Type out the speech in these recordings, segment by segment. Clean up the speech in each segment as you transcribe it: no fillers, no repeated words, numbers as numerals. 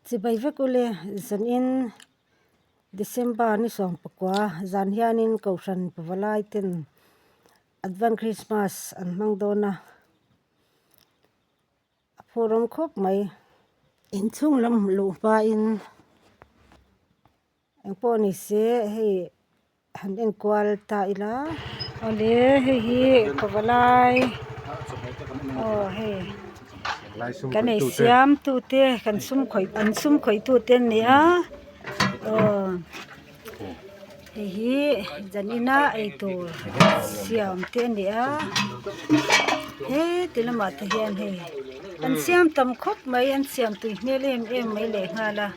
Chibai vek ule zanin December ni sawmpakua zan hianin Kohhran pavalai ten Advent Christmas an hmang dawn a, a phurawm khawp mai. Inchhung lam luh hmain engpawh ni se hei han enkual ta ila. Awle hei hi pavalai aw hei kan ei siam tute kan sum khawih an sum khawih tute an ni a aw hei hi zanina eitur siam te a ni a heti lamah te hian hei an siam tam khawp mai an siam tui hmel em em mai lehnghal a.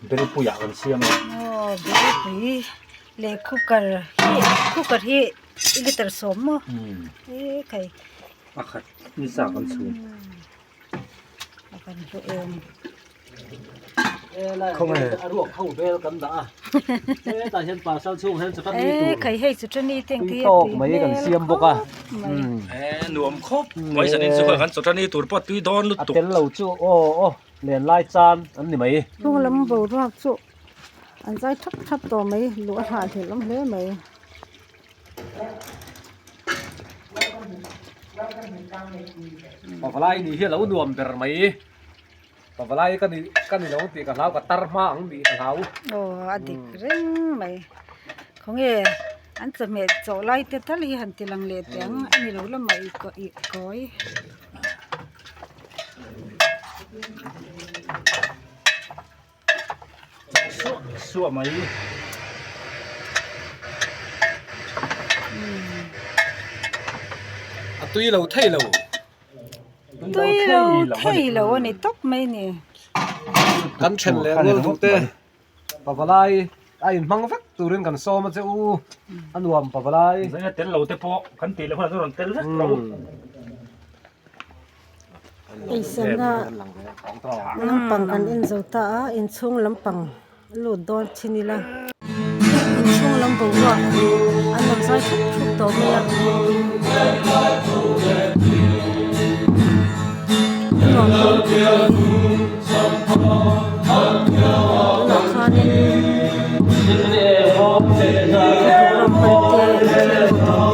Belpuiah kan siam a. Aw belpui leh cooker hi cooker hi litre sawm maw e khai. A khat ni sa kan chhum. A kan hlu em. Khawnge a ruak ho bel kan dah a. Hetah hian parcel chhung hian chutani tur. E khai hei chutani te ang te hi a tawk tui mai kan hmel siam bawk a. khawp mai. E nuam khawp mai zanin chu kan chutani tur pawh tui dawn lutuk. A tel lo chu aw aw. Len lai chan an ni mai. Hnung lam boruak chu an zai thap thap tawh mai luh a hlahhlelh awm hle mai. Pavalai nih hi a lo nuam ber mai. Pavalai ka ni ka ni lo ang tih ka hlau ka tar hma ang tih ka hlau. Aw a dik reng mai. Khawnge an chawhmeh chawh lai te tal hi han ti lang leh teh ang a ni lo lamah i kawi. Suah suah mai. A tui lo thei lo. Tui lo thei lo a ni tawp mai ni. Kan then leh rual duh te. Pavalai a inhmang vek turin kan sawm a che u, a nuam Pavalai. Zaina tel lo te pawh kan tih leh hunah chuan rawn tel vek lo. Eisenna lampang kan en zo ta a, inchhung lampang lut dawn thin ila. Inchhung lam boruak an lo zai thup thup tawh mai a. A nuam dawn khawp mai. Tunah khanin ram hman te an thlir bawk ang aw.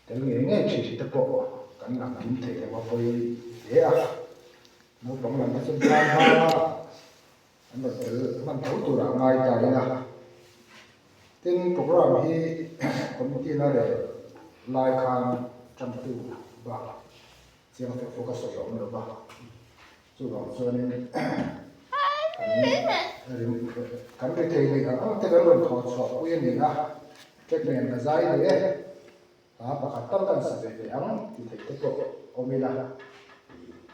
Tel ngei ngei thin te pawh kan lang kim thei lo a pawi hle a, naupang lam te chuan tan hma an rawn tel hman tho turah a ngai ta ila. Tin, program hi committee na rel lai khan tantu bak chiang fek fawk a sawi a awm lo va, chuvang chuanin kan ri thei neih ang ang te kan rawn thawh chhuah pui a ni a, track nen ka zai leh e, hla pakhat tal kan sa ve teh ang ti theih te pawh awm ila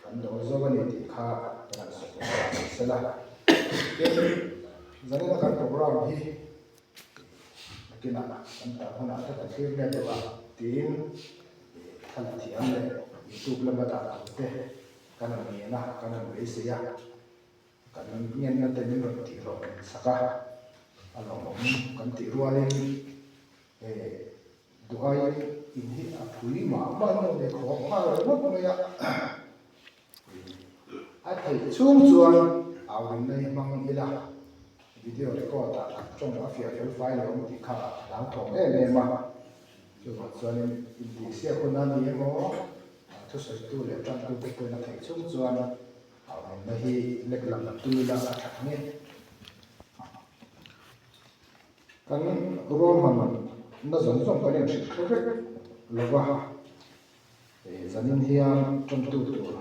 kan dawl zo a ni tih kha kan han sawi leh ta mai sela. Tin, zanina kan program hi nakinah kan tan hunah te kan thlir mek lo a tiin thlan thiam leh youtube lama dah tur te kan han ngen a, kan han beisei a, kan ngenna te min rawn tih hlawh min sak a, a lawmawm kan tih rualin hei duhai in hi a phui mah mah in a ni khawp nghal ringawt mai a, a theih chhung chuan au rinna hi hmang ila video record ah tawng a fiah fel fai lo ang tih kha a hlauthawm em em a, chuvang chuanin intihsiak hun a ni emaw thusawitu leh tantute pawhin a theih chhung chuan au rinna hi lek lam tum ila a that nge. Kan ruahman na zawng zawng kan inhrilh hre vek lo va, zanin hian tantu tur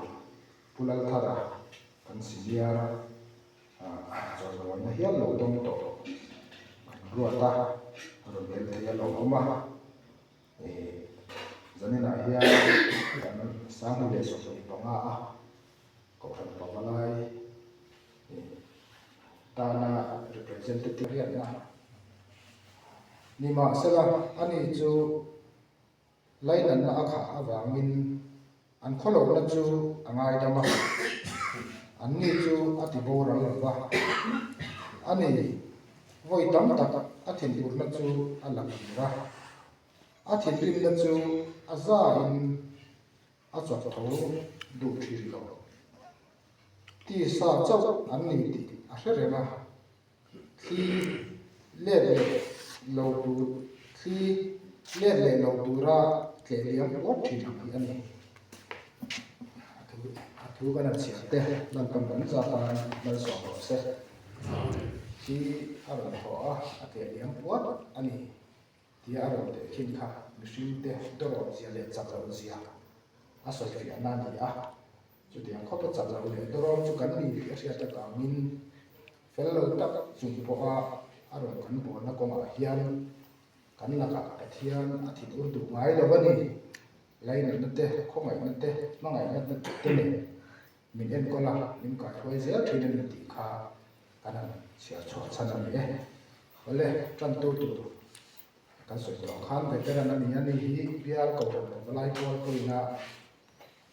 Pu Lalthara kan senior chawimawina hial lo dawng tawh kan ruat a, rawn tel thei a lawmawm a. Zaninah hian kan Sanghnu leh 25 a Kohhran Pavalai tana representative riatna nimahsela ani chu lainatna a khah avangin an khawlohna chu a ngaidam a, anni chu a ti boral lo va. Ani vawi tam tak a thinurna chu a la kir a, a thinrimna chu a zain a chawp tho duh thin lo. Tisa chauh an ni tih a hre reng a, thli let leh lo tur thli let leh lo tura tleh liam puat thin ang hi a ni. A thu kan han chhiar te Lalpan kan zat a malsawm rawh se. Thli a rawn thaw a, a tleh liam puat a ni. Tia a rawn teh khin kha mihringte dawrawh zia leh chak loh zia a sawifiahna a ni a. Chutiang khawpa chak loh leh dawrawm chu kan ni tih a hriat avangin fel lo tak chung pawha a rawn kan bawlna kawngah hian kan lakah Pathian a thin ur duh ngai lo a ni. Lainatna te, khawngaihna te, hmangaihna te nen min enkawl a, min kaihruai zel thin a ni tih kha kan han chhiar chhuah chhan a ni e. Awle, tantu tur kan sawi tawh ang khan veteran a ni a, ni hi bial kohhran pavalai pawl pawina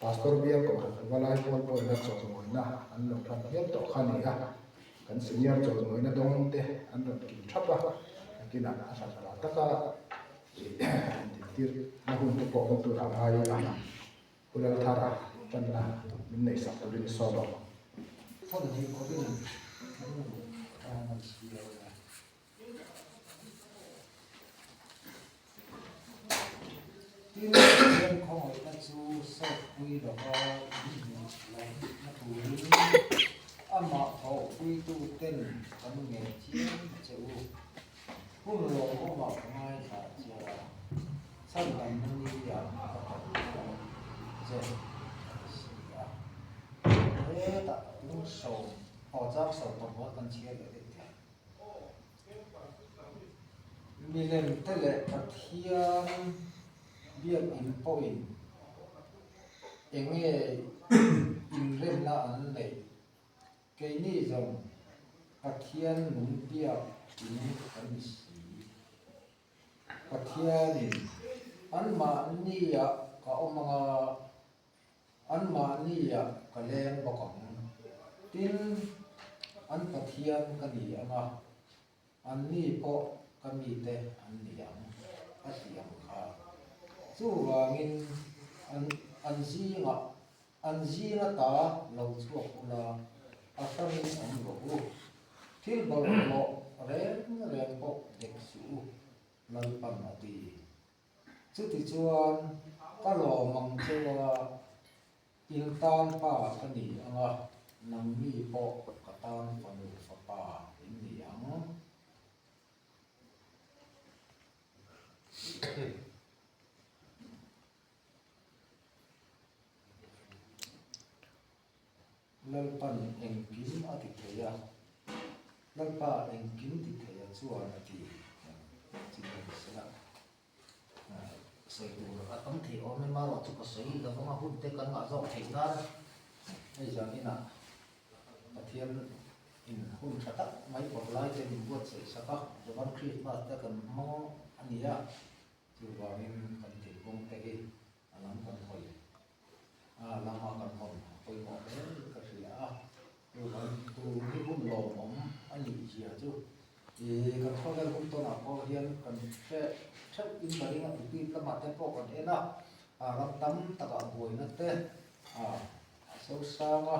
Pastor bial kohhran pavalai pawl pawina chawlhmawina an lo hlan hial tawh kha a ni a, kan senior chawlhmawina dawng te an rawn kim thap a, nakinah a hran ta taka intirtir na hun te pawh awm tur a ngai ila. Pu Lalthara tanna min neihsak turin i sawm ang. Tin, Pathian khawngaihna chu sawtpui lova inhmuh lohna turin amah thawhpuituten kan ngen chiam che u. Hun lawmawmah ka ngaithla che a, chhandamna ni ah ka kalpui ang che a ti si a. Hetah bung sawm aw chang 15 kan chhiar leh daih thei. Milem te leh Pathian biakin pawhin eng nge inremna an neih? Keini zawng Pathian nung biakin kan ni si. Pathianin anmahniah ka awm anga Anmahniah ka leng bawk ang. Tin, an Pathian ka ni ang a, anni pawh ka mite an ni ang, a ti ang kha. Chuvangin an an zingah an zinga ta lo chhuak ula, a hrangin awm rawh u. Thil bawlhhlawh reng reng pawh dek suh u, Lalpan a ti. Chutichuan, ka lawm ang cheu a, in tan pa ka ni ang a, nangni pawh ka tan fanu fapa in ni ang. Lalpan engkim a ti thei a, Lalpa engkim ti thei a chuan a ti chin sela. Sawi tur a tam thei awm em erawh chu ka sawi lo vang a, hun te kan ngah zawk theih nan hei zan inah Pathian in hun tha tak mai pawh lai te min buatsaih sak a, Javan Christmas te kan hmang a ni a, chuvangin kan thinlung te hi a lam kan hawi a, lama kan hawn a pawimawh hle in ka hria a, chuvangin tun hi hun lawmawm a nih zia chu ih kan khawvel hun tawnah pawh hian kan hre theuh in ka ring a, pulpit lamah te pawh kan en a, ah ram tam takah buaina te ah a sosang a,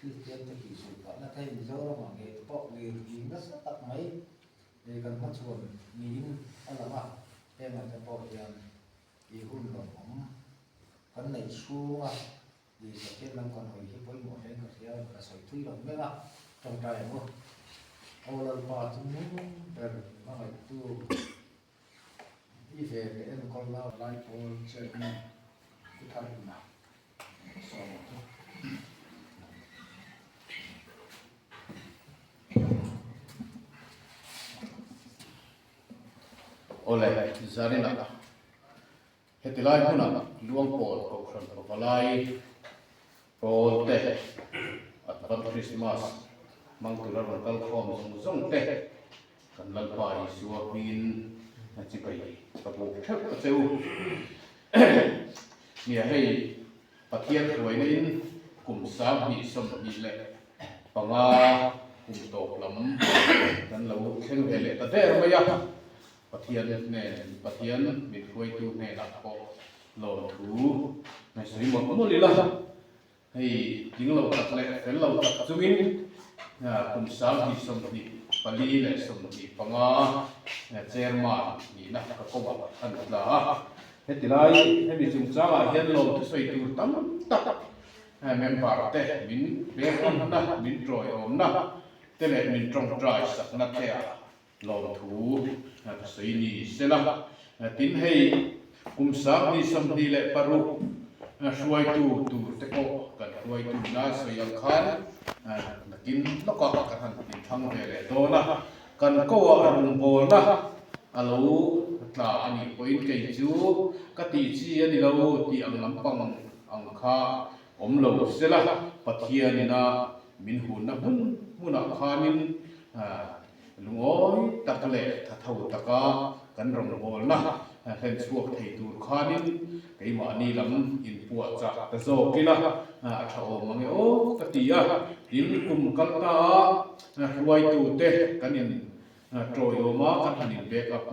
Kristian te tihsuh pahna te hei Mizoramah ngei te pawh lirnghing nasa tak mai ih kan hmachhuan niin a lang a, hengah te pawh hian I hun lawmawm kan neih chhunga i Pathian lam kan hawi hi pawimawh hle ka hria ka sawi thui lo mek a, tawngtai ang u. Aw Lalpa chu nung ber hmangaihtu i ve leh enkawl la. Lai pawl chetna i thar hun a sawm ang chu. Awle, Zarina, heti lai hmunah Luangpawl Kohhran Pavalai pawl te, Advent Christmas hmang tura rawn kal khawm zawng zawng te, kan Lalpa Isua hmingin chibai ka buk theuh a che u. Nia hei Pathian hruaina in kum 2025 kum tawp lam kan lo thleng ve leh ta der mai a, Pathian hnen Pathian min hruaitu hnenah pawh lawmthu sawi mawlh mawlh ila, hei tling lo tak leh fel lo tak chungin kum 2024 leh chairman nihna ka kawngah an tla a. Heti lai hemi chungchangah hian lawmthu sawi tur tam tak member te min pekawmna, min tawiawmna te leh min tawngtai sakna te ah lawmthu ka sawi ni sela. Tin hei kum 2026 hruaitu tur te pawh kan hruaitu na sawi ang khan nakin lawkah kan han inthlang ve leh dawn a. Kan koah rawngbawlna a lo tla a nih pawhin kei chu ka tih chi a ni lo tih ang lampang ang kha awm lo sela, Pathianina min hunna hmun hmunah khanin lungawi tak leh thatho taka kan rawngbawlna hlen chhuak thei tur khanin keimahni lam inpuahchah ta zawk ila a tha awm ang e aw ka ti a, tin kum kal ta a hruaitute kan in tawiawm a kan han in back up.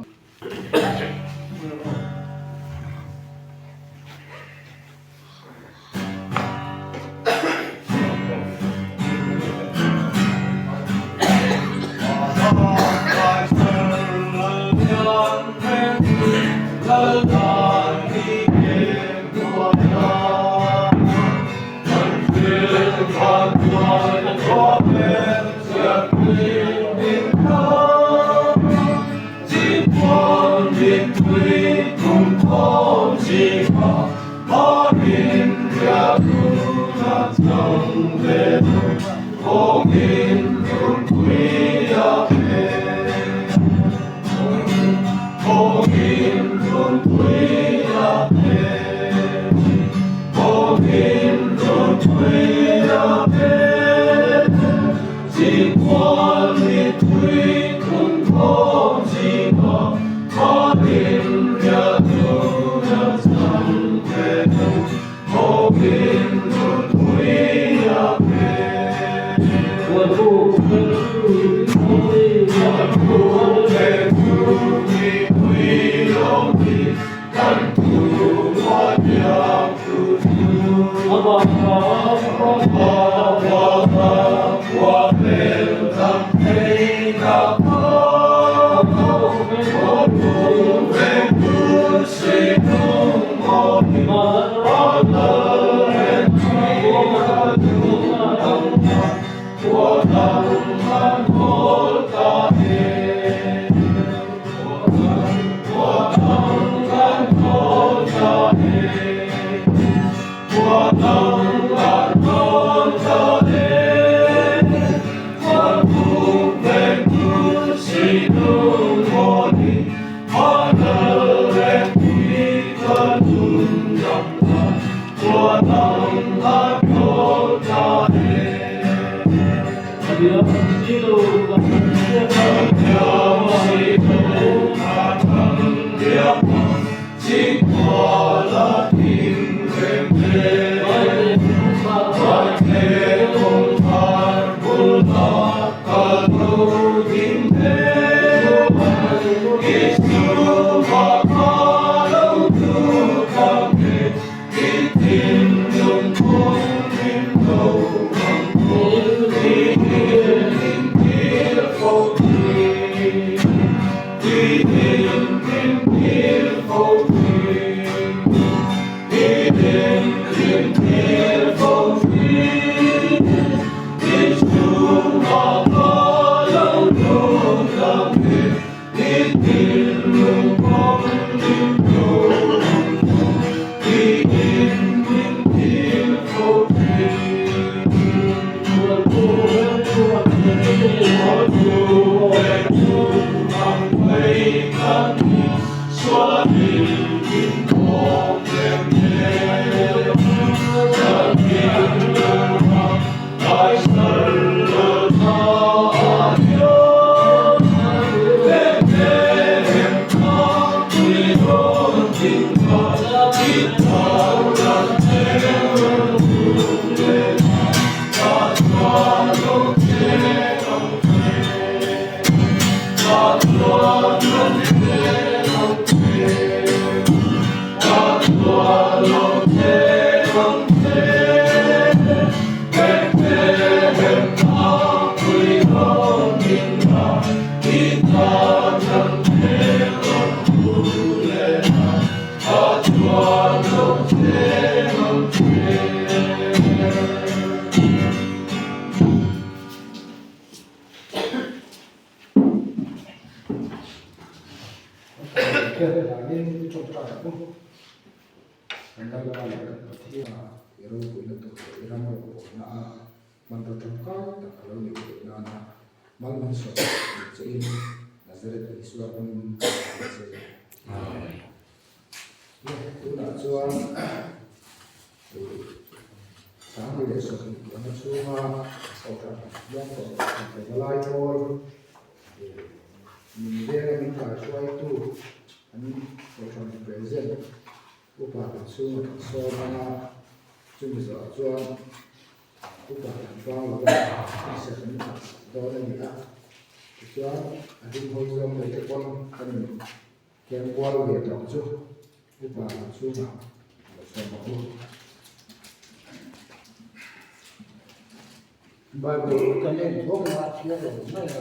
Bible kan en thuak a, a chhiar lo mai a,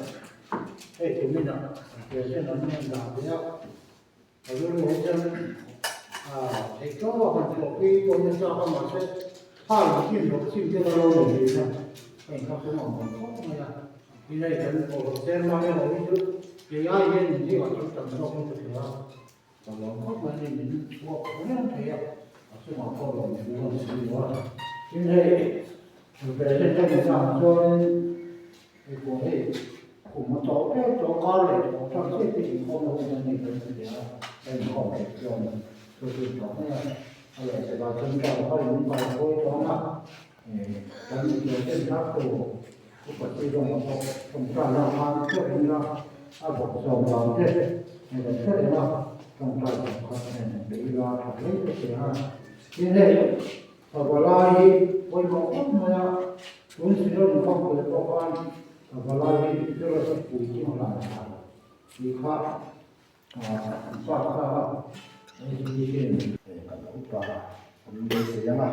hei kumin ah present an rawn dah ve a, ka rilru hi chuan theih tawp a han chhuah pui pawh hi a chak a mahse kha lam chin loh chin te ka lo nei thin a, ka inkhak chu nuam awm khawp mai a, tin hei kan kawhlo chairman erawh hi chu kei ai hian inziakah chu tam zawk in ka hria a. Ka lawm khawp mai ni min chhuak reng thei a, a chungah pawh lawm thu a ni si lo a. Tin hei, president ka nih ang chuanin Hei pawh hei kum a tawh tep tawh kar leh tawh tan chiah te inkhawm na hun a nei kan ti a, a inkhawm theih chuan thu hrim tawh mai a, a lehkha chuan ṭau kha in kai phawi tawh ang a, kan intuah ten thar tur upa chi zawng a pawh ṭawngṭai lak khan hriat reng ila a bawk sawm dan te hei kan hre reng a, ṭawngṭai tawh kha nen be ila ṭha hle ka ti a, tin hei Pavalai hi pawimawh khawp mai a, tun Sinod inkhawmpui pawh khan Pavalai hi fellowship puitling hlan thla tih kha an pass ta a, SBC-in. Kan upa an beisei ang a,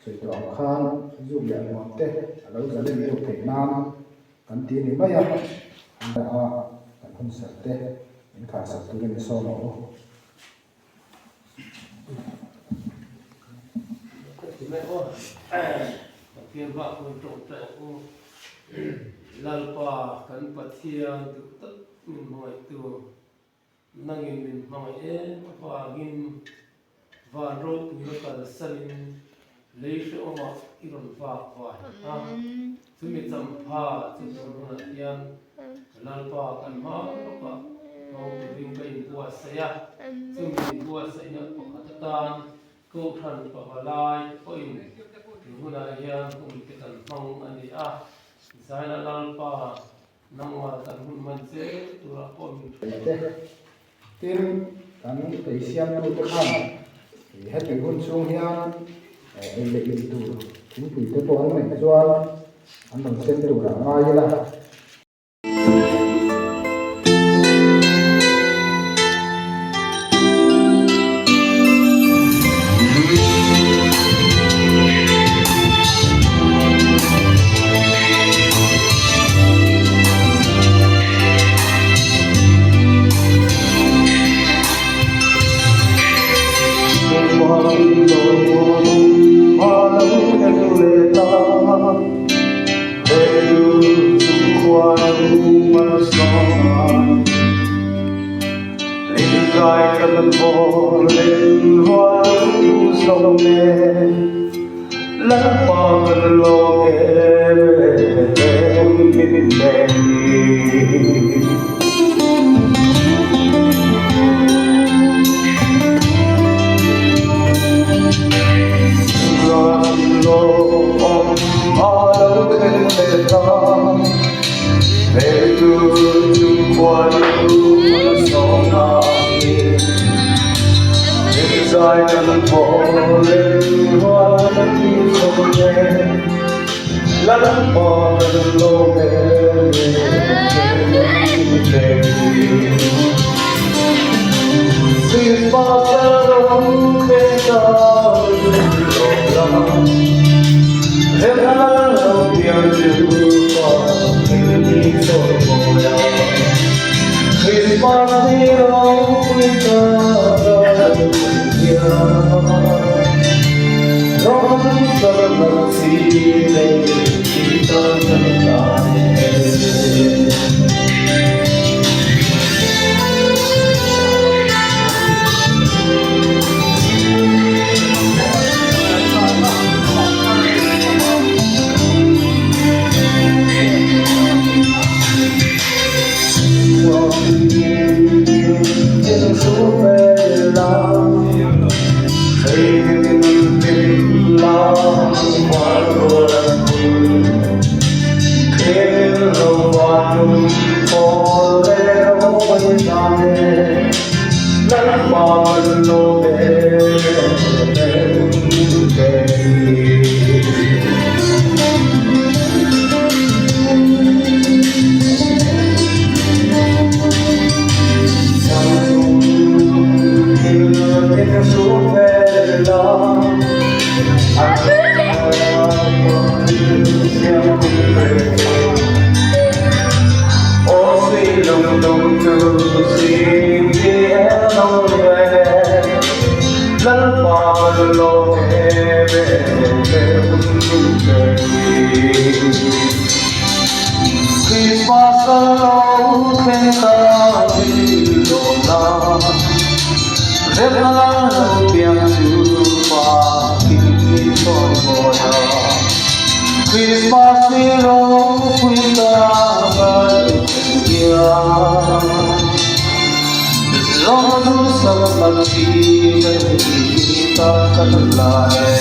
sawi tawh ang khan zuk leh hmuam te a lo zalen deuh theih nan kan ti ni mai a, an a kan hun serh te min kharsak turin i sawm ang u. Pathian bak hun tawngtai ang u. Lalpa kan Pathian duh tak min hmangaihtu, nangin min hmangaih em avangin van ropuina kalsanin lei hrehawmah i rawn vak vai a. Chumi champha chu tun hunah hian Lalpa kan hma lawkah hmang turin ka inbuatsaih a, chumi inbuatsaihna pakhat atan Kohhran pavalai te pawhin tun hunah hian hun te kan hmang a ni a, Zaina Lalpa nangmah kan hun man zel turah pawh min hruai. Te, tin, kan eisiamtute khan heti hun chhung hian ei leh in tur thingpui te pawh an neih chuan an rawn sem turah ngai ila. Krismas ni ropui ta kan hian Lawmtu sak Pathian hi ta kan la e.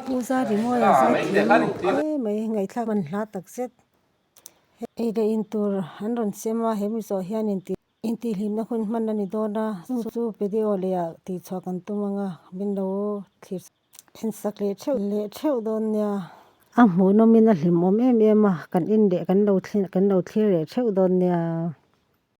Pu Zarimawi a zai thiam hle mai ngaihthlak man hla tak zet. Ei leh in tur an rawn sem a he mi zawh hian in intihhlimna hun hman a ni dawn a chu chu video leh ah tihchhuah kan tum ang a min lo thlir en sak leh theuh leh theuh dawn nia. A hmuhnawmin a hlimawm em em a kan en leh kan lo kan lo thlir leh theuh dawn nia.